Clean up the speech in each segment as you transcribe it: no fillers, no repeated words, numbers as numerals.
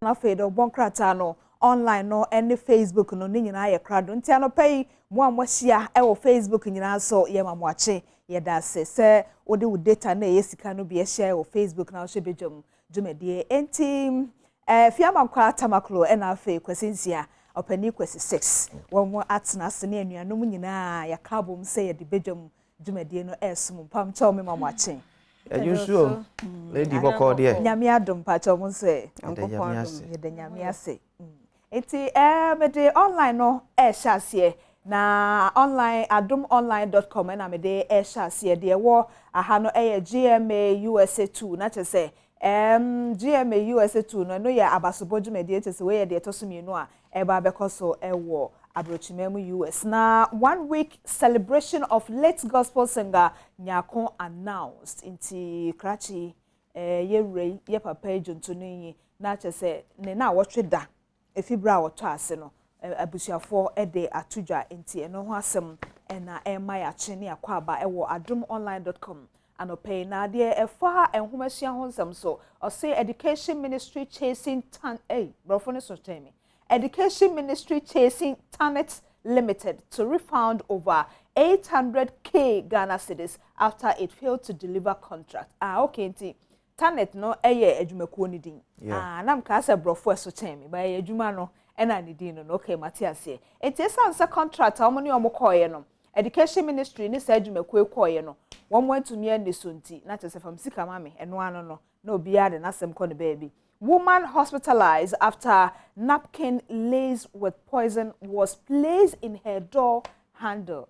Na afei de ɔbɔ nkrataa no online no ne Facebook no ne nyinaa yɛ krado. Nti anɔpa yi, mo a moahyia wɔ Facebook nyinaa nso, yɛma mo akye. Yɛda ase sɛ wode wo data na ɛyɛ sika no bi ahyia wɔ Facebook na wohyɛ badwam dwumadie. Nti Fiamankwa Tamaklo ɛna afei Kwasi Nsia, Ɔpani Kwasi 6, wɔn mo atena ase ne anuanom nyinaa yɛka abom sɛ yɛde badwam dwumadie no ɛresom. Mpamkyɛw, me ma mo akye. Ɛdwo nsuo, lady, bɔkɔɔ deɛ? Nyame adom. Mpakyɛw, mo nso ɛ? Yɛda Nyame ase. Yɛda Nyame ase. Nti mede online no ɛhyɛ aseɛ na online adomonline.com ɛna mede ɛhyɛ aseɛ. Deɛ ɛwɔ aha no ɛyɛ GMA USA 2, na kyerɛ sɛ GMA USA 2 no, ɛno yɛ abasobɔ dwumadie. Kyerɛ sɛ wɔyɛ deɛ ɛtɔ so mmienu a ɛba abɛkɔ so ɛwɔ aburokyimɛ mu US. Na one week celebration of late gospel singer Nyako announced. Nti krakye yɛwura yi, yɛ papa yi, dwontoni yi, na kyerɛ sɛ ne na wɔtwe da efi bere a wɔtɔ ase no, abusuafoɔ de ato dwa. Nti ɛno ho asɛm ɛna ɛma yɛakye ne akɔ aba ɛwɔ adomonline.com anɔpɛ yi. Na adeɛ ɛfa nhomasua ho nsɛm so, ɔsɛ Education Ministry chasing tan, ɛy, borɔfo no so kyɛn mi. Education Ministry chasing Tanet Limited to refund over 800K Ghana cedis after it failed to deliver contract. Ah, okay, nti Tanet no ɛyɛ adwumakuo no din. Ah, nam kaa sɛ borɔfo ɛso kyɛn mi, ba ɛyɛ adwuma no ɛna ne din no. Okay, mate aseɛ. Nti esan sɛ contract a wɔn ne wɔn kɔɔeɛ no, Education Ministry ne saa adwumakuo kɔɔeɛ no, wɔn antumi ani so, nti na kyerɛ sɛ fam sika ma me, ɛno ano no na obiara de n'asɛm kɔ ne baabi. Woman hospitalized after napkin laced with poison was placed in her door handle.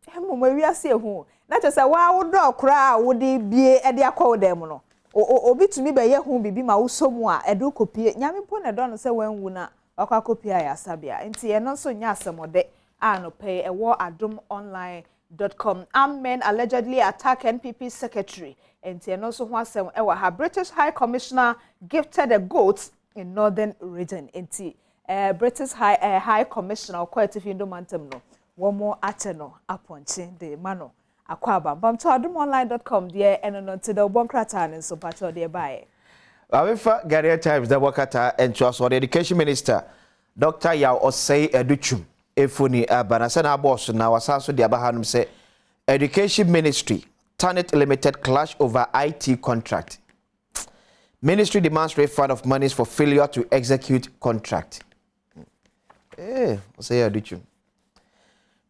Mmom ewiase ehu, na kyerɛ sɛ waa wo dɔɔ koraa a wode bie de akɔ wo dan mu no, obi tumi bɛyɛ ho biribi ma wosɔ mu a ɛde kɔpie. Nyame mpo na ɛdɔ no sɛ wanwu na wakɔ akɔpie ayasabea. Nti ɛno nso nyɛ asɛmɔdɛ a nɔpɛ yi ɛwɔ adomonline.com. Armed men allegedly attack NPP secretary, nti ɛno nso ho asɛm ɛwɔ ha. British High Commissioner gifted a goat in Northern Region. Nti British High Commissioner ɔkɔ Atifi Ndomantam no, wɔn akyɛ no apɔnkye de ma no akɔ aba. Mpamtɔ, adomonline.com deɛ ɛno no. Nti dɛ ɔbɔ nkrataa no nso, mpakyɛw, deɛ baeɛ. Mamefa Ghanaian Times dɛ wɔkata ntoa so. Ɔde Education Minister Dr. Yaw Osei Adutwum efoni aba na sɛ na abɔɔ so na wasan so de aba hanom sɛ Education Ministry, Tanet Limited clash over IT contract. Ministry demands refund of monies for failure to execute contract. Osei Adutwum.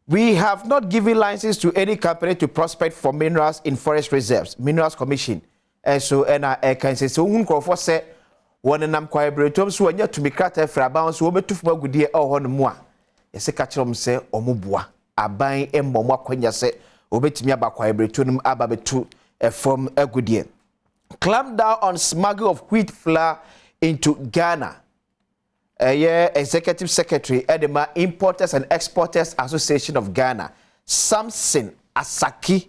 We have not given license to any company to prospect for minerals in forest reserves. Minerals Commission. Ɛnso ɛna ɛka nsɛ sɛ ohun nkurɔfoɔ sɛ wɔnenam kwae beretom so wɔnyɛ tumi krataa firi aban so wɔbɛtu fam agudeɛ ɛwɔ hɔ no mu a, yɛsɛ ka kyerɛ wɔn sɛ wɔn boa aban mmɔ wɔn akɔnya sɛ wɔbɛtumi aba kwae beretom no mu aba bɛtu ɛfam agudeɛ. Clamp down on smuggle of wheat flour into Ghana. Ɛyɛ Executive Secretary ɛde ma Importers and Exporters Association of Ghana, Samson Asaki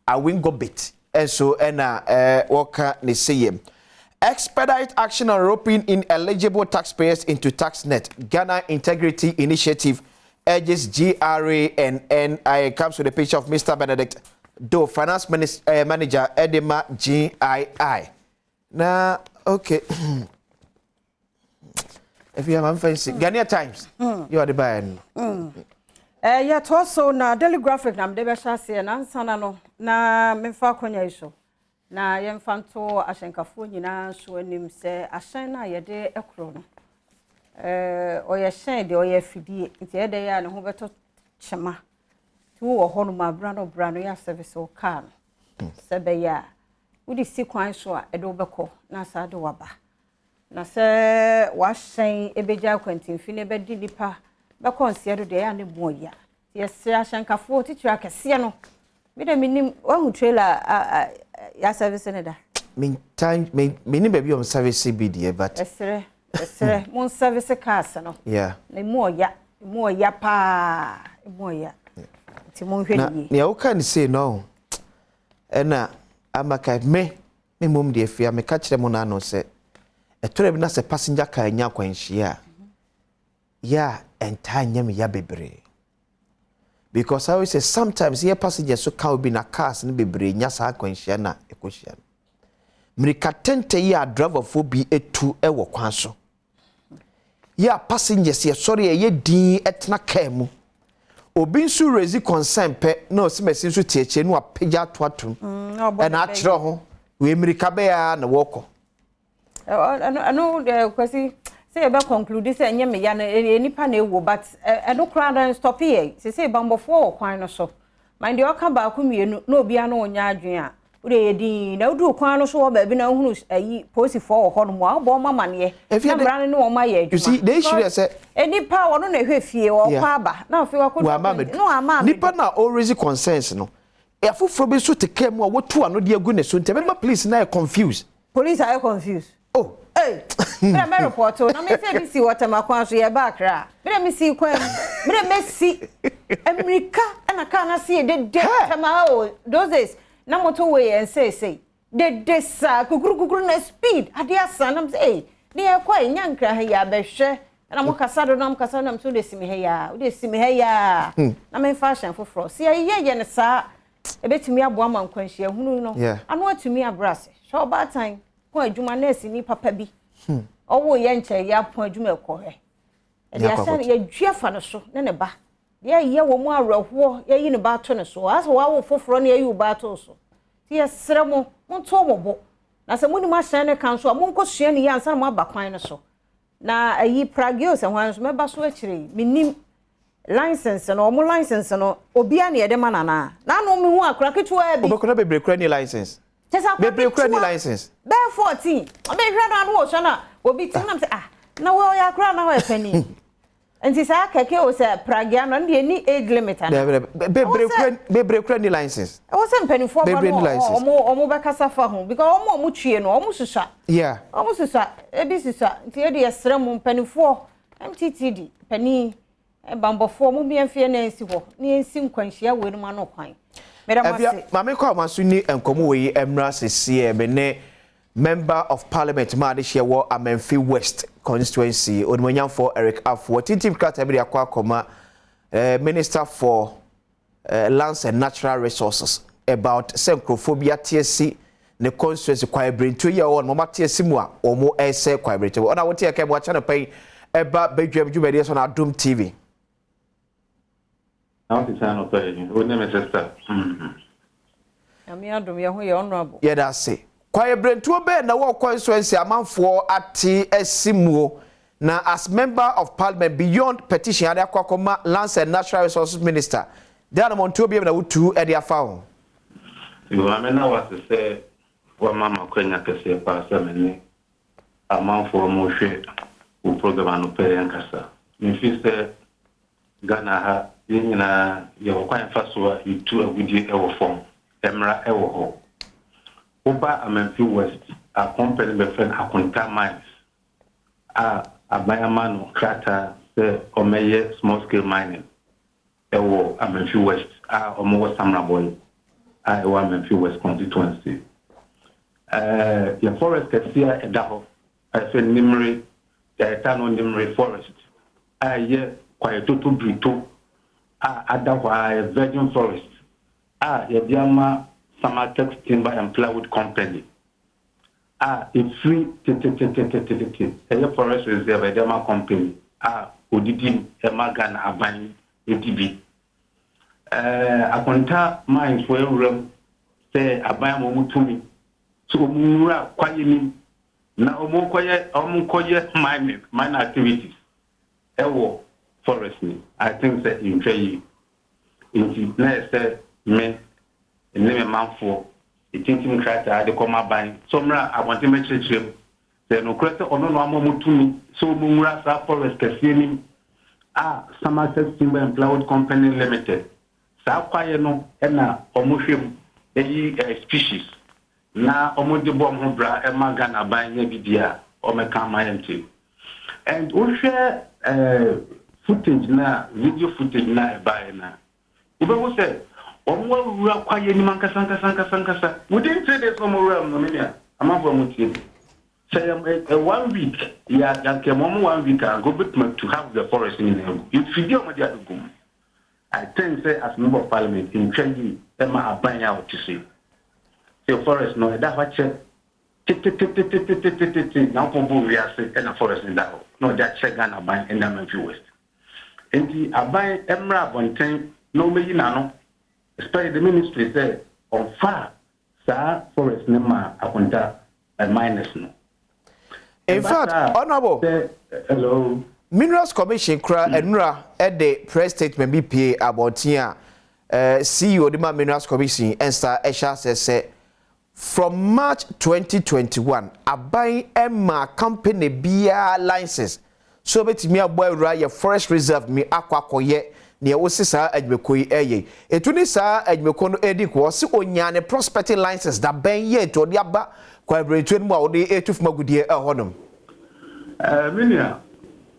Awingobit, ɛnso ɛna wɔka ne seyɛ. Expedite action on roping in eligible taxpayers into tax net. Ghana Integrity Initiative urges GRA and NIA. Comes with a picture of Mr. Benedict Doe, Finance Minister, Manager Edema GII. Na okay. If you have fancy Ghanaian Times, you are the buyer. Yɛtoa so na Daily Graphic na mede bɛhyɛ aseɛ. Nansana no na memfa akɔnya yi so na yɛmfa nto ahyɛnkafoɔ nyinaa nso anim sɛ ahyɛn no a yɛde korɔ no, ɔyɛ hyɛn deɛ ɔyɛ afidie, nti ɛdɛ yɛ a ne ho bɛtɔ kyema. Nti wowɔ hɔ nom a, bra no bra no yɛ asɛbisɛ wo kaa no sɛ bɛyɛ a wode si kwan so a ɛde wobɛkɔ na saa de waba. Na sɛ wahyɛn ɛbɛgya akwantimfi no ɛbɛdi nipa bɛkɔ nseɛ do deɛ, ɛyɛ a ne mu ɔya. Yɛsrɛ ahyɛnkafoɔ titiri akɛseɛ no. Mi dɛ minim wahu trailer a yɛ service ne da. Me time me ni baabi a service bi deɛ, but. Ɛsrɛ, ɛsrɛ mo service cars no. Na emu ɔya, emu ɔya paa, emu ɔya, nti mo nhwɛ ne yie. Nea woka ne sei no, ɛna ama ka me mmom deɛ fia meka kyerɛ mo n'ano sɛ ɛtɔrɔ bi na sɛ passenger car nya akwanhyia a, yɛ a ɛntaa nyɛ me ya bebree, because I always say sometimes yɛ passengers so ka obi na cars no bebree nya saa akwanhyia na ɛkɔhyia no. Mmirika tɛntɛ yi a driverfoɔ bi tu wɔ kwan so. Yɛ a passengers yɛsɔre a ɛyɛ din tena kaa mu. Obi nso raise concern pɛ na ɔsimasi nso te akyire na wapagya ato atom. Ɛna akyerɛ ho wei mmirika bɛyɛ ara na wɔkɔ. Ɛno deɛ, Kwasi, sɛ yɛbɛ conclude sɛ ɛnyɛ me ya no, ɛyɛ nipa na ɛwɔ, but ɛno koraa no stop yɛ. Sɛ bambɔfoɔ wɔ kwan no so. Man deɛ ɔka baako mmienu na obiara no ɔnya adwene a, wode yɛ din na woduru kwan no so wɔ baabi na wohunu ayi polisifoɔ wɔ hɔ nom a, wobɔ ɔma amaneɛ na mmara no ne wɔn ayɛ adwuma. You see, the issue yɛ sɛ nipa a ɔno na ɛhwɛ fie ɔkɔ aba na afei wakɔdu na wama. Nipa na ɔraise concerns no, afoforɔ bi nso te kaa mu a wɔtu ano de agu ne so, nti ɛbɛma police na yɛ confused. Police ayɛ confused. Oh. Hey, mmerɛ mɛ report na me sɛ bi si wɔ Tema kwan so, yɛba Akra, mmerɛ me si kwan mu, mmerɛ mɛsi mmirika ɛna kaa no ase yɛ dede Tema o. Those days na motorway yɛ nseesei dede saa kukuru kukuru na speed adeɛ asa nam sɛ ei ne yɛkɔ yi nya Nkra ha yi abɛhwɛ ɛna mo kasa do na mo kasa nam so wode si me ha yi a, wode si me ha yi a na memfa ahyɛn foforɔ si yɛyɛ yɛ no saa, ɛbɛtumi aboa ma nkwanhyia hunu no ano atumi abrɛ ase. Hwɛ, ɔbaatan pɔn adwuma, nurse ni papa bi, ɔwɔ yɛ nkyɛn yɛ apɔn adwuma ɛkɔ hwɛ ɛde ahyɛn yɛdua fa no so ne ne ba deɛ yɛ wɔ mu awerɛhoɔ, yɛyi ne ba ato ne so asɛ wawo foforɔ ne yɛyi wo ba ato so. Nti yɛsrɛ mo, monto mo bo na sɛ monim ahyɛn ne ka nso a, monkɔsua ne yie ansa na moaba kwan no so. Na ayi pragios ɛhwan nso mɛba so akyire yi, menim license no, ɔmo license no obiara ne yɛde ma nana na ano mehu akora ketewa bi. Obɛkora bebree kora ni license. Kyɛ sɛ akora bebree kora ni ketewa license. Bɛyɛ 14 ɔbɛhwɛ no ano wɔ sua no a obi ti nam sɛ, ah, na wɔyɛ akora na wɔyɛ panin, nti saa kɛkɛ o sɛ pragea no, ɛno deɛ ni age limit ana? Bebree kora, bebree kora ni license. Ɛwɔ sɛ mpanimfoɔ ba Bebree no ni license. ɔmo bɛkasa fa ho because ɔmo a ɔmo twie no, ɔmo susua. Ɔmo susua, ebi susua, nti yɛde yɛsrɛ mo mpanimfoɔ, MTTD panin, bambɔfoɔ, mo mmea mfie na nsi hɔ na yɛnsi nkwanhyia wei no mu ano kwan. Mɛdɛ mo Ɛfia ase. Maame kɔ ama so ni nkɔmɔ wɔ yi mmra sesie me ne Member of Parliament maa de hyɛ wɔ Amenfi West Constituency, Onimonyamfoɔ Eric Afful, tintim krataa bi de akɔ akɔma Minister for Lands and Natural Resources about sɛ nkurɔfoɔ bi ate asi ne constituency kwaebirentuo yi a wɔwɔ no, wɔn ate asi mu a wɔn ɛresɛ kwaebirentuo. Ɔna wote ɛka mu akyɛ no pɛn ɛba badwam dwumadie so na Adom TV. Na wote saa nɔpɛ yi, wo ne me sister. Nyame adom, yɛ ho yɛ, Honorable. Yɛda ase. Kwaebirentuo bɛɛ na wɔ constituency amanfoɔ ate asi muo na as Member of Parliament, beyond petition ade akɔ akɔma Lands and Natural Resources Minister de anammɔntuo bi na wotu de afa ho? Maame, na wase sɛ wama makwanya kɛseɛ paa sɛ me ne amanfoɔ mo hwɛ wo program anɔpɛ yɛn kasa. Mefi sɛ Ghana ha yɛn nyinaa yɛwɔ kwan fa so a yɛtu agudie ɛwɔ fam, mmara ɛwɔ hɔ. Woba Amenfi West a, company bɛfrɛ no Akonta Mines a aban ama no krataa sɛ ɔmɛyɛ small scale mining ɛwɔ Amenfi West a ɔmowɔ Samreboi a ɛwɔ Amenfi West Constituency. Yɛ forest kɛseɛ a ɛda hɔ a yɛfrɛ Nimire, yɛta no Nimire Forest a ɛyɛ kwaetoto birito a ada hɔ a ɛyɛ virgin forest a yɛde ama Samatex Timber and Plywood Company a ɛfiri tetetetetetete ɛyɛ forest reserve a yɛde ama company a odidi ɛma Ghana aban edi bi. Akonta Mines fo awuram sɛ aban ama wɔn tumi so wɔn nwura kwaeɛ nim na wɔn kɔyɛ mining activities ɛwɔ forest ni. I think sɛ ntwa yie, nti na yɛ sɛ me ne me manfoɔ etintim krataa de kɔma aban so mmra abɔnten bɛkyerɛkyerɛ mu sɛ nokorɛ sɛ ɔno na ama ɔmo tumi sɛ ɔmo nwura saa forest kɛseɛ nim a Samatex Timber and Plywood Company Limited saa kwaeɛ no ɛna ɔmo hwɛ mu ɛyi species na ɔmo de bɔ ɔmo ho bra ɛma Ghana aban nyɛ bibi a ɔmɛka ama yɛn ti. And wohwɛ footage na video footage na ɛbaeɛ na wobɛhu sɛ wɔn awura kwaeɛ nim ankasa ankasa ankasa ankasa. Within 3 days na wɔn awura mu no, me nua, amanfoɔ mo tie mi sɛ yɛ one week yɛ yankɛ mo one week a, nka obetuma to half the forest nyinaa gu mfidie a wɔde abɛgu mu. I think sɛ as Member of Parliament, ntwa yie ɛma aban a ɔte so yi sɛ forest no ɛda hɔ akyɛ. Tetetetetetete Nyankopɔn bɔɔ wiase na forest no da hɔ na ɔde akyerɛ Ghana aban ne Amanfi West. Enti aban mmra abɔnten na ɔmmɛyi n'ano, especially the ministry sɛ ɔmfaa saa forest no maa Akonta miners no. In fact, Honourable, hello. Minerals Commission kura nnura de press statement bi pie abɔnten a CEO de ma Minerals Commission nsa hyɛ aseɛ sɛ from March 2021 aban ma company biara license so obetumi abɔ awura yɛ forest reserve mi akɔ akɔyɛ nea wosi saa adwumako yi ɛyɛ. Etu ne saa adwumako no edi kɔ ɔsi onyaa ne prospecting license da bɛn yɛ nti ɔde aba kwaebirentuo no mu a ɔde etu fam agudie ɛhɔnom? Me nua,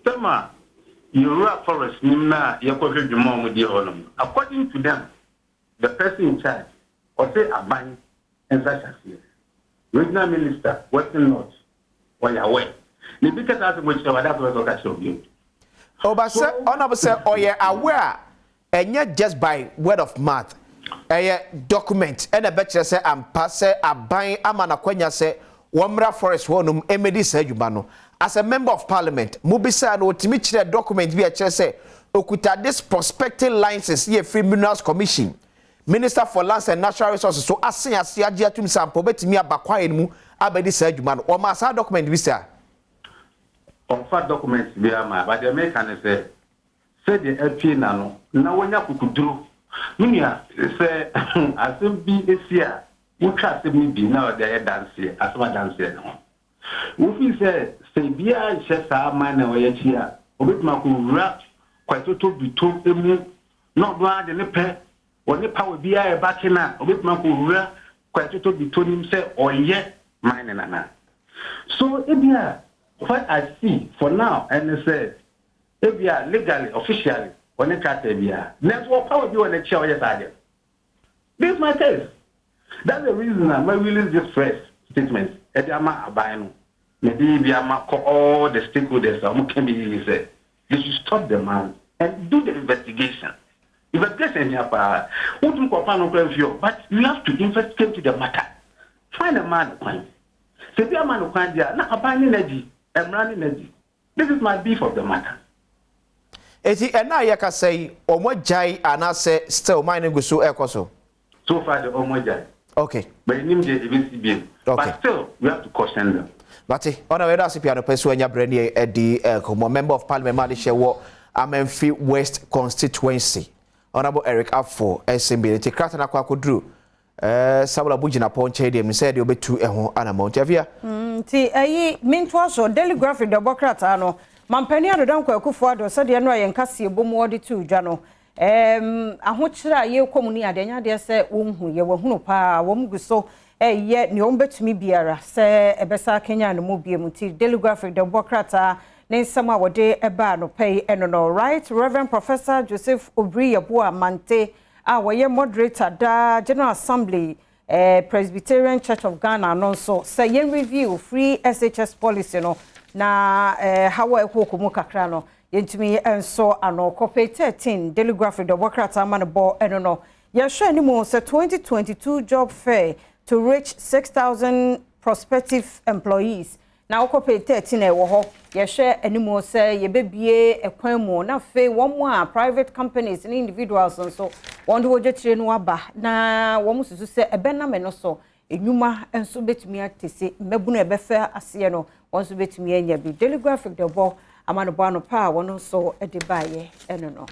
sɛma yɛwura forest nim na yɛkɔhwɛ dwuma a wɔdi hɔnom, according to them, the person in charge, ɔse aban nsa hyɛ aseɛ. Regional Minister, Western North, ɔyɛ aware. Na ebi kasa asɛm kyerɛ wade asɛm sɛ ɔka kyerɛ obi. Ɔba sɛ ɔnam sɛ ɔyɛ aware a, ɛnyɛ just by word of mouth, ɛyɛ document ɛna ɛbɛkyerɛ sɛ ampa sɛ aban ama n'akwanya sɛ wɔmmra forest hɔnom ɛmɛdi saa adwuma no. As a member of parliament, mobisa no, otumi kyerɛ document bi a ɛkyerɛ sɛ okuta this prospecting license yɛ free Minerals Commission, Minister for Lands and Natural Resources so ase ase agye atum sɛ ampa obɛtumi aba kwaeɛ no mu abɛdi saa adwuma no. Wɔma saa document bi saa? Ɔmfa document bi ama, but deɛ meka ne sɛ sɛdeɛ apue n'ano na wɔnya kukuduro. Me nua, sɛ asɛm bi esi a, wotwa asɛm no bi na ɔde ayɛ danseɛ, asɛm adanseɛ ne ho. Wofii sɛ biara nhyɛ saa man na ɔyɛ akyi a, obɛtumi akɔwura kwaetoto bito mu na ɔno ara de ne pɛ ɔne power biara ɛba ke no a, obɛtumi akɔwura kwaetoto bito nim sɛ ɔyɛ man ne nana. So ebia what I see for now ɛne sɛ ebia legally, officially, ɔne krataa biara, nanso wɔ power bi wɔ n'akyi a ɔyɛ saa deɛ. This is my case. That's the reason I release this press statement ɛde ama aban no, mede bi ama kɔ all the stakeholders a wɔn ka bi yi sɛ they should stop the man and do the investigation. Investigation here paa, wotum kɔfa no kora mfio, but you have to investigate the matter, find a man kwan sɛ bi ama no kwan deɛ na aban ne n'adi, mmara ne n'adi. This is my beef of the matter. Eti ɛna a yɛkasa yi, wɔn agyae anaasɛ still mine no gu so ɛkɔ so? So far the ɔmo agyae. But enim deɛ ebesi biem. But still we have to caution them. Bate ɔna wɔyɛdɔ ase pia no pɛ so anya berɛ ne ɛdi nkɔmmɔ. Member of Parliament ma de hyɛ wɔ Amenfi West Constituency, Honorable Eric Afo ɛsɛm bi nti krataa no akɔ akɔduru Samuel Abu Jinapor nkyɛn deɛ sɛ deɛ wobɛtu ɛho anammɔ nti afia. Nti ɛyi mentoa so. Daily Graphic de ɔbɔ krataa no, mampanin Addo Dankwa Akufo Addo, sɛdeɛ no a yɛn kaseɛ bɔ mu wɔde to dwa no, ahokyerɛ a yɛrekɔ mu ne adeɛ nyɛ adeɛ sɛ wɔnhu yɛ, wɔahunu paa. Wɔn gu so ɛyɛ nea wɔn bɛtumi biara sɛ ɛbɛsa akenya no mu bie mu. Nti Daily Graphic de ɔbɔ krataa ne nsɛm a wɔde ɛbaa no pɛ yi ɛno no. Right Reverend Professor Joseph Obiri Yeboah Mante a wɔyɛ moderator daa General Assembly Presbyterian Church of Ghana no nso sɛ yɛn review free SHS policy no na hawa ɛkɔ mu kakra no yɛntumi nso ano. Kɔpɛ 13, Daily Graphic de ɔbɔ krataa ma no bɔ ɛno no. Yɛhwɛ anim sɛ 2022 job fair to reach 6,000 prospective employees. Na wokɔ 13 a ɛwɔ hɔ, yɛhwɛ anim sɛ yɛbɛbie ɛkwan mu na afei wɔn a private companies ne individuals nso wɔn de wɔgye tire no aba, na wɔn susu sɛ ɛbɛnam ɛno so enwuma nso bɛtumi atese mmabunu a ɛbɛfɛ aseɛ no, wɔn nso bɛtumi anya bi. Daily Graphic de bɔ amanobɔ anopa a wɔn nso de baeɛ ɛno no.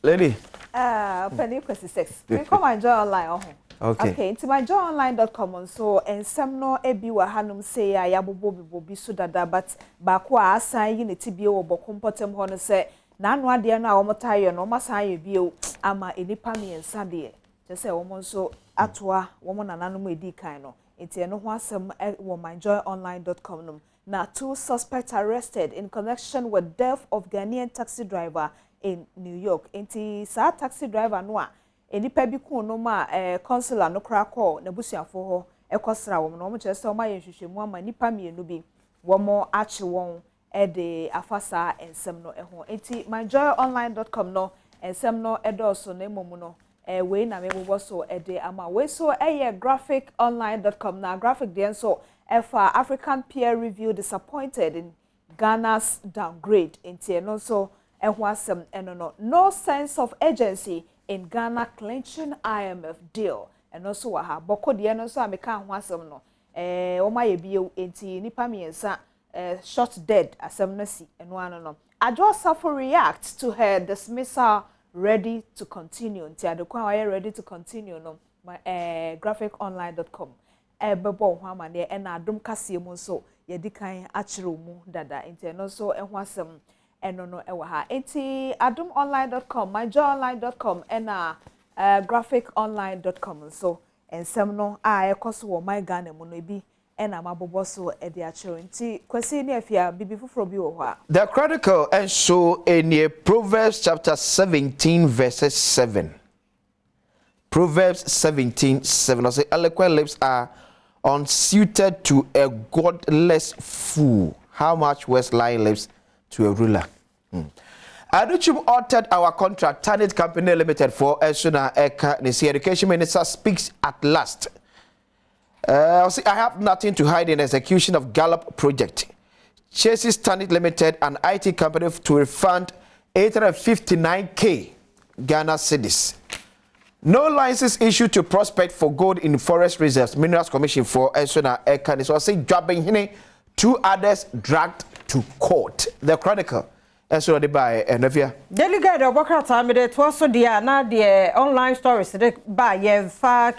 Lady. Penny Kwesi six. Me come and join online ɔho. Okay, nti myjoyonline.com nso nsɛm no ebi wɔ hanom sɛ a yɛabobɔ bobɔ bi so dada, but baako a asan yi ne ti bio wɔ Bɔko mpɔtam hɔ no sɛ n'ano adeɛ no a wɔn taa yɛ no, wɔn asan ayɛ bio ama nnipa 3 deɛ kyerɛ sɛ wɔn nso atoa wɔn nananom edi kan no. Nti ɛno ho asɛm wɔ myjoyonline.com no. Na two suspects arrested in connection with death of Ghanaian taxi driver in New York. Nti saa taxi driver no a nnipa bi kun no ma consular no koraa kɔɔ n'abusuafoɔ hɔ ɛkɔsra wɔn no, wɔn kyerɛ sɛ wɔn ayɛ nhwehwɛmu ama nnipa 2 bi wɔn akye wɔn ɛde afa saa nsɛm no ho. Nti myjoyonline.com no nsɛm no ɛdɔɔso, na mmom no. Wei na mebobɔ so de ama. Wei so ɛyɛ graphiconline.com, na Graphic deɛ nso ɛfa African Peer Review disappointed in Ghana's downgrade, nti ɛno nso ɛho asɛm ɛno no. No sense of urgency in Ghana clinching IMF deal, ɛno nso wɔ ha. Bawku deɛ no nso a meka ho asɛm no, wɔn ayɛ bio, nti nipa 3 shot dead, asɛm no si ɛno ano no. Adwoa Safo react to her dismissal, ready to continue, nti adekwan a wɔayɛ ready to continue no ma graphiconline.com ɛbɛbɔ ho amaneɛ. Ɛna Adom kaseɛ mu nso yɛdi kan akyerɛw mu dada, nti ɛno nso ɛho asɛm ɛno no ɛwɔ ha. Nti adomonline.com, myjoyonline.com ɛna graphiconline.com nso, nsɛm no a ɛkɔ so wɔ man Ghana mu no ebi ɛna mabobɔ so ɛde akyerɛw. Nti Kwasi ne Afia, bibi foforɔ bi wɔ hɔ a? The Chronicle nso nie. Proverbs chapter 17 verses 7. Proverbs 17 7. I say, "Eloquent lips are unsuited to a godless fool. How much worse lying lips to a ruler?" Adutwum altered our contract. Tanit Company Limited for Esuna Eka Nisi. Education Minister speaks at last. See, "I have nothing to hide in execution of Gallop project." Chases Tanit Limited, an IT company, to refund 859K Ghana cedis. No license issued to prospect for gold in forest reserves. Minerals Commission for Esona Eka. So I say, Juabenhene, two others dragged to court. The Chronicle. Ɛso ɔde ba ɛnɛfia. Daily Guide ɔbɔ krataa mi de toa so deɛ a, na deɛ online stories de ba yɛmfa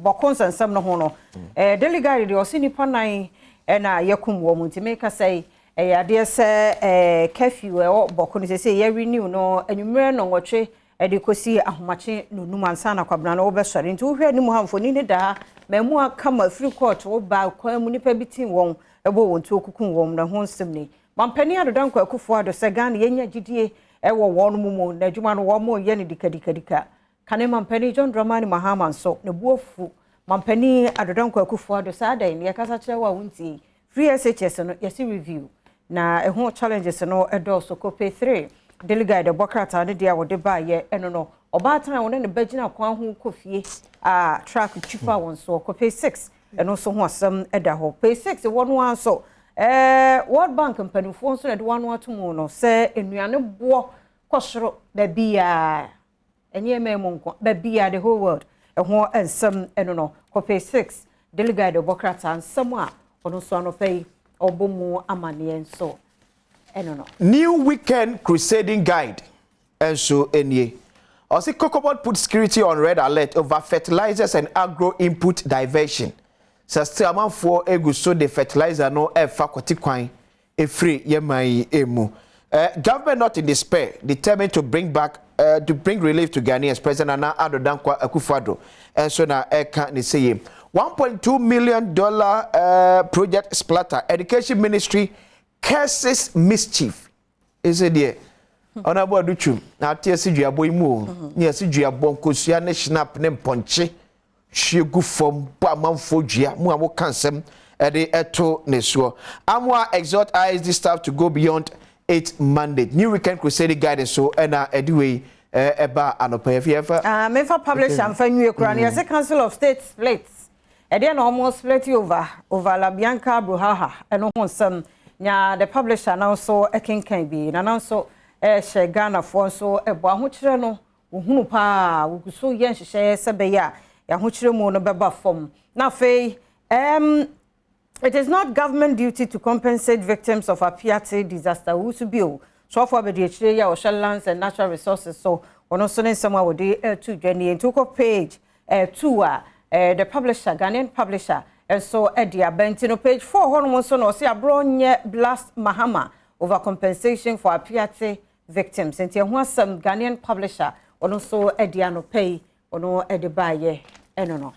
Bawku nsɛnsɛm no ho no, Daily Guide deɛ ɔsi nipa nan ɛna yɛkum wɔn mu. Nti meka sɛ ɛyɛ adeɛ sɛ curfew ɛwɔ Bawku no sɛ yɛ renew no anwummerɛ 8 ɛde kɔsi ahomakye 5 ansa na kwabena no wobɛsɔre. Nti wohwɛ anim ha, mfoni ne daa mmamu akama firi court woba kwan mu, nipa bi tim wɔn, ɛbɔ wɔn tuo kukum wɔn na ho nsɛm ni. Mampanin Addo Dankwa Akufo Addo sɛ Ghana yɛnya gyidie ɛwɔ wɔn mu na adwuma no wɔn mo yɛ no dikadikadika. Kane mampanin John Dramani Mahama nso ne bu afu mampanin Addo Dankwa Akufo Addo saa dan ne yɛkasa kyerɛ wɔ a wontie. Free SHS no yɛsi review na ɛho challenges no ɛdɔɔso. Kɔ 3 Daily Guide ɛbɔ krataa no deɛ a wɔde baayɛ ɛno no, ɔbaatan a wɔne ne ba gyina kwan ho kɔ fie a truck twi fa wɔn so. Kɔ page 6, ɛno nso ho asɛm ɛda hɔ. Page 6 wɔ no ara nso, World Bank mpanimfoɔ nso na ɛde wɔn ano ato mu no sɛ nnuane boɔ kɔ soro baabi a ɛnyɛ mmaa mu nko, baabi a the whole world, ɛho nsɛm ɛno no. Kɔ page 6, Daily Guide ɛbɔ krataa nsɛm a ɔno nso anɔpɛ yi ɔbɔ mu amanneɛ nso ɛno no. New Weekend Crusading Guide nso nie. Ɔsi Cocobod put security on red alert over fertilizers and agro input diversion. Sɛ still amanfoɔ egu so de fertilizer no ɛfa kɔte kwan efiri yɛman yi emu. Government not in despair, determined to bring relief to Ghanaians. President Nana Addo Dankwa Akufo-Addo nso na ɛka ne se yie. $1.2 million project splatter. Education Ministry curses mischief. Ɛsɛ deɛ ɔnabɔ Adutwum na ate asi duabɔ yi mu o, ne yɛsi duabɔ nkosua ne schnapps ne mpɔnkye hwie gu fam bɔ amanfoɔ dua mu a wɔka nsɛm ɛde ɛto ne soɔ. Amoa exhort ISD staff to go beyond its mandate. New Weekend Crusade Guide so ɛna ɛde wei ɛba anɔpa yɛ fi yɛfa. Ah, mefa publish amfa nwie kura no. Yɛsɛ Council of State splits, ɛdeɛ na ɔmo split over Labianca brouhaha, ɛno ho nsɛm nya the publisher na nso ɛkenkan bi na nso ɛhyɛ Ghanafoɔ nso ɛbɔ ahokyerɛ no ohunu paa, wogu so yɛ nhyehyɛeɛ sɛ bɛyɛ a yɛahokyerɛ mu no bɛba fam. Na afei it is not government duty to compensate victims of Apiate disaster. Wusu bio sɔfo abɛdi akyire yi a ɔhyɛ Lands and Natural Resources so, ɔno nso ne nsɛm a wɔde ɛto dwa nie. Nti wokɔ page 2 a, the publisher, Ghanaian publisher nso ɛde aba. Nti no page 4 hɔnom nso na ɔsi Abronye blast Mahama over compensation for Apiate victims. Nti ɛho asɛm Ghanaian publisher ɔno nso ɛde anɔpɛ yi ɔno ɛde baayɛ ɛno no.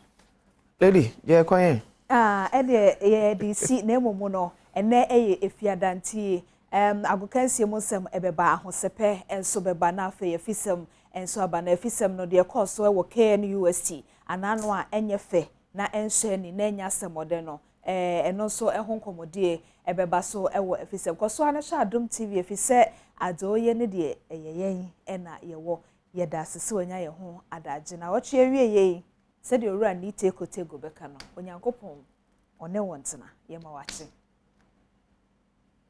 Lady, yɛ kwan yɛn. Ah, ɛdeɛ yɛde si na mmom no ɛnɛ ɛyɛ efiadantie agokansie mu nsɛm ɛbɛba, ahosɛpɛ nso bɛba, na afei efisɛm nso aba. Na efisɛm no deɛ kɔɔ so ɛwɔ KNUST anano a ɛnyɛ fɛ na ɛnhyɛ ni na ɛnyɛ asɛmɔden no, ɛno nso ɛho nkɔmɔdie ɛbɛba so ɛwɔ efisɛm. Kɔ so ano hyɛ Adom TV, efisɛ adze ɔyɛ ne deɛ ɛyɛ yɛn ɛna yɛwɔ. Yɛda ase sɛ wanya yɛn ho adagye na wɔtwe awie yei sɛdeɛ Owura Nite Kotego bɛka no, Onyankopɔn ɔne wɔn tena. Yɛma wakye.